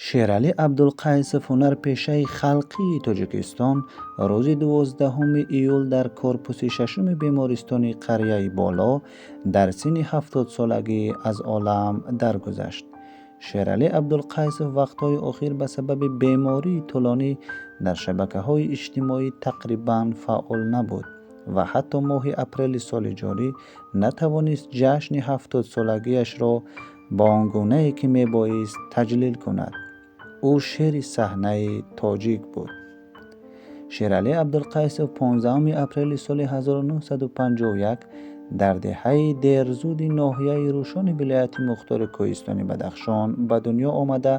Шералӣ Абдулқайсов, ҳунарпешаи халқии Тоҷикистон, рӯзи 12 июл дар корпуси шашуми бемористони қарияи Боло дар синни 70-солагӣ аз олам даргузашт. Шералӣ Абдулқайсов вақтҳои охир ба сабаби бемории тӯлонӣ дар шабакаҳои иҷтимоӣ тақрибан фаъол набуд ва ҳатто моҳи апрели соли ҷорӣ натавонист ҷашни 70-солагиашро ба он гунае, ки мебоист, таҷлил кунад. Ӯ шери саҳнаи тоҷик буд. Шералӣ Абдулқайсов 15 апрели соли 1951 дар деҳаи Дерзуди ноҳияи Рӯшони вилояти мухтори Кӯҳистони Бадахшон ба дунё омада,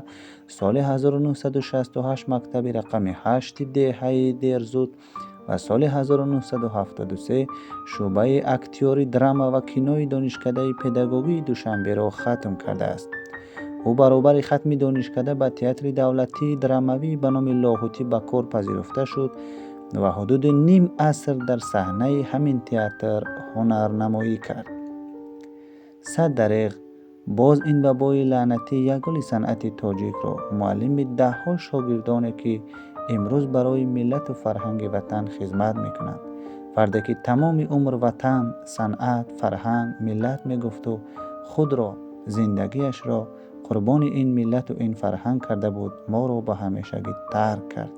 соли 1968 мактаби рақами 8 деҳаи Дерзуд ва соли 1973 шӯъбаи актёри драма ва кинои Донишкадаи педагогии Душанберо хатм кардааст. Ӯ баробари хатми донишкада ба Театри давлатии драмавӣ ба номи Лоҳутӣ ба кор пазируфта шуд ва ҳудуди ним аср дар саҳнаи ҳамин театр ҳунарнамоӣ кард. Сад дареғ, боз ин вабои лаънатӣ як гули санъати тоҷикро, муаллими даҳҳо шогирдоне, ки имрӯз барои миллату фарҳанги ватан хизмат мекунанд, фарде, ки тамоми умр ватан, санъат, фарҳанг, миллат мегуфту худро, зиндагиашро қурбони ин миллату ин фарҳанг карда буд, моро ба ҳамешагӣ тарк кард.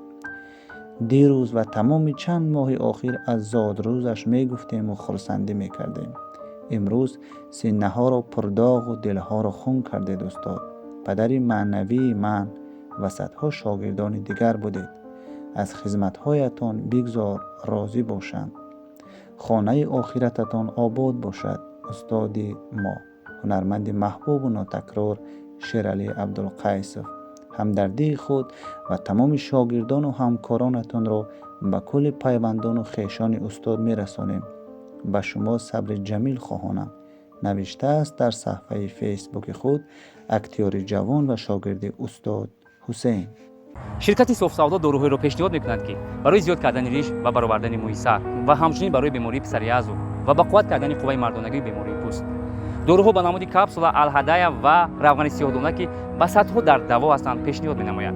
Дирӯз ва тамоми чанд моҳи охир аз зодрӯзаш мегуфтему хурсандӣ мекардем. Имрӯз синаҳоро пурдоғу дилҳоро хун кардед, устод. Падари маънавии ман ва садҳо шогирдони дигар будед. Аз хизматҳоятон бигзор розӣ бошанд. Хонаи охирататон обод бошад, устоди мо, ҳунарманди маҳбубу нотакрор Шералӣ Абдулқайсов. Ҳамдардии худ ва тамоми шогирдону ҳамкоронатонро ба кулли пайвандону хешони устод мерасонем. Ба шумо сабри ҷамил хоҳонам, навиштааст дар саҳфаи Фейсбуки худ актёри ҷавон ва шогирди устод Ҳусейн. Ширкати Софсавдо доруҳоеро пешниҳод мекунад, ки барои зиёд кардани риш ва баровардани мӯи сар ва ҳамчунин барои бемории псориазу ва ба қувват кардани қувваи мардонагии бемории пӯст. Доруҳо ба намуди капсула, алҳадая ва равғани сиёҳдона, ки ба садҳо дард даво ҳастанд, пешниҳод менамояд.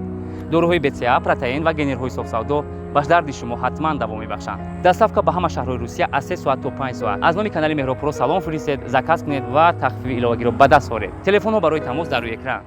Доруҳои БЦА, протеин ва генерҳои Софсавдо ба дарди шумо ҳатман даво мебахшанд. Доставка ба ҳама шаҳрҳои Русия аз 3 соат то 5 соат. Аз номи канали Меҳробпуро салом фиристед, заказ кунед ва тахфифи иловагиро ба даст оред. Телефонҳо барои тамос дар рӯи экран.